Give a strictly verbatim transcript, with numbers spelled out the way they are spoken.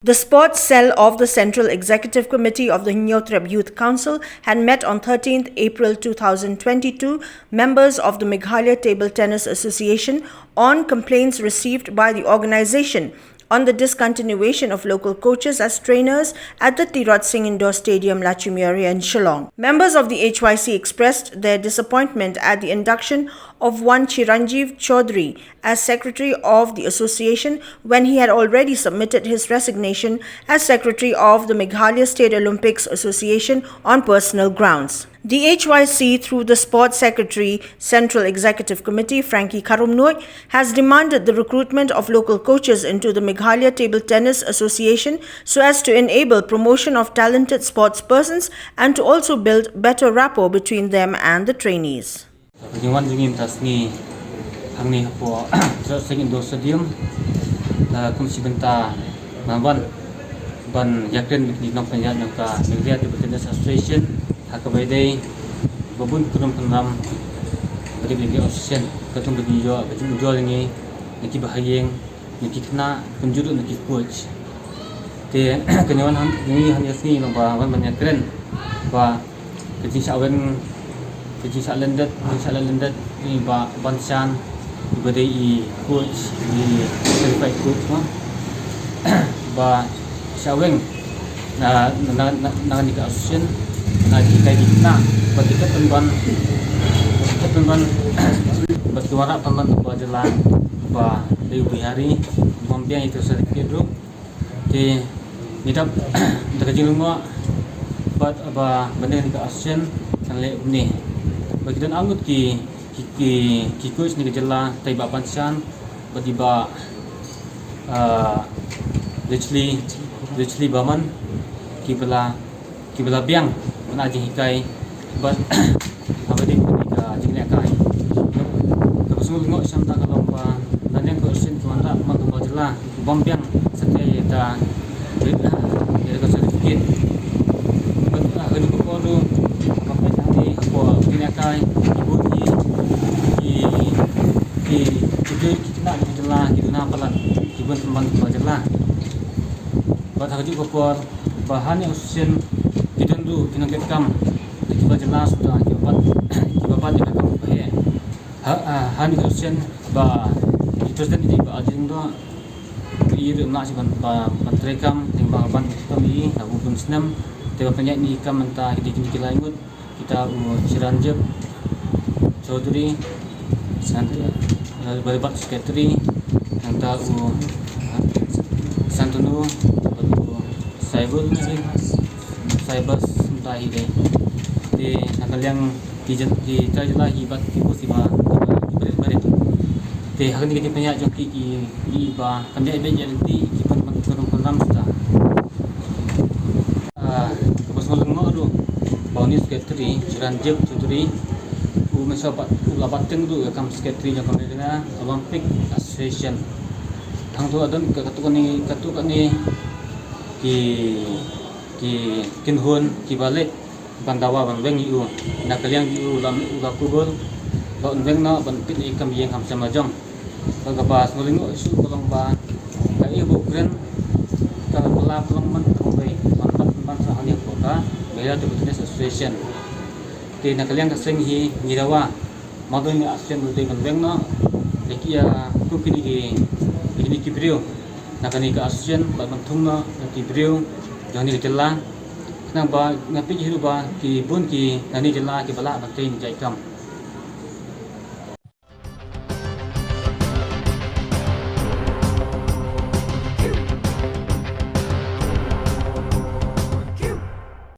The sports cell of the Central Executive Committee of the Hynñiewtrep Youth Council had met on thirteenth April two thousand twenty-two. Members of the Meghalaya Table Tennis Association on complaints received by the organization on the discontinuation of local coaches as trainers at the Tirot Singh Indoor Stadium, Lachumiere in Shillong. Members of the H Y C expressed their disappointment at the induction of one Chiranjeev Chaudhary as secretary of the association when he had already submitted his resignation as secretary of the Meghalaya State Olympics Association on personal grounds. The H Y C, through the sports secretary, Central Executive Committee, Frankie Kharumnuid, has demanded the recruitment of local coaches into the Meghalaya Table Tennis Association so as to enable promotion of talented sports persons and to also build better rapport between them and the trainees. Ka jingwan jong ngi mynta sngi hangne hapoh Tirot Singh Indoor Stadium, eh, kum shi bynta ban wan ban ïakren bad ki nongpynïaid jong ka Meghalaya Table Tennis Association, ha kaba ïadei bad bun ki kynrum kynram ba dei bad ki association, ka jong ka jingïoh, ka jingujor jong ngi na ki bahaïing, na ki khynnah, kumjuh ruh na ki coach. Te ka jingwan hangne, hangne hangne sngi long ba wan ban ïakren ba ka jingshah weng, ka jingshah lyndet, ka jingshah lyndet i Bah Banshan, i ba dei i coach, i certified coach mo. Ba shah weng na, na, na, na, na kane ka association, na ki kai ki khynnah, ba ki kat pynban, ba ki kat pynban, ba ki wanrah pynban ba jylla, ba dei u Bihari, bym biang ïa ka certificate ruh. Te ngi dap da ka jinglyngngoh bad ba, ba na kane ka association kan leh kumne. Ba ki don ar ngut ki, ki, ki, ki coach na ka jylla, tai Bah Banshan bad i Bah, ah, Richly, Richly Barman, ki ba la, ki ba la biang ban ai jinghikai bad haba dei ka jingleh kai. Kaba sngewlyngngoh shibun ka long ba la nang ka association ka wanrah ma ka ba jylla bym biang satia ïa ka, ïa ka certificate. Bad ha kajuh ka por ruh ba peit hangne hapoh ka jingleh kai, ki bun ki, ki, ki, ki khynnah ki jylla ki duna palat ki bun pynban ka ba jylla. Bad ha kajuh ka por ba ha kane ka association ki don ruh ki nongtrei kam na ki ba jylla suda ki ba bat, ki ba bat ïa ka kam ba heh. Ha, ha, ha kane ka association ba i president i dei Bah Arjun Doh, i ruh mlak shi ban, ba, ban trei kam, teng ba ban trei kam i ha u bun snem, te ba pynïaid ïa ki kam mynta ki dei kine ki lai ngut. Kita u Chiranjeev Chaudhary, Sant-, eh, bad, bad secretary, nangta u, eh, Santanu, bad u Saibul, Saibas, nangta hi dei. Te na ka liang ki jyl-, ki trai jylla hi bad ki post hi ba, ki barit barit. Te ha kane ka jingpynïaid jong ki, ki, ki ba, kan ïa beit ïa lynti, ki ban, ban, ban, ban lam suda. Ah, kaba sngewlyngngoh ruh ba une u secretary, Chiranjeev Chaudhary, u mynshuwa u la bat teng ruh ïa ka kam secretary jong ka Meghalaya Olympic Association. Hangto la don ka, katto katne, katto katne ki, ki kynhun kiba leit ban dawa ban weng ïa u. Na ka liang jong u la, u la kubur ba un weng noh ban pynïaid ïa ka kam ïing kam sem la jong. Bad kaba sngewlyngngoh shuh ka long ba ka ïing ba u kren ka la pynlong man ka Bombay ban pat ban sa hangne hapoh ka Meghalaya Table Tennis Association. Te na ka liang ka seng hi ngi dawa ma ka association ruh dei ban weng noh ïa ki, ïa kum kine ki, kine ki briew na kane ka association bad ban thung noh ïa ki briew jong kane ka jylla. Khnang ba nga peit hi ruh ba ki bun ki na kane ka jylla kiba lah ban trei ne jait kam.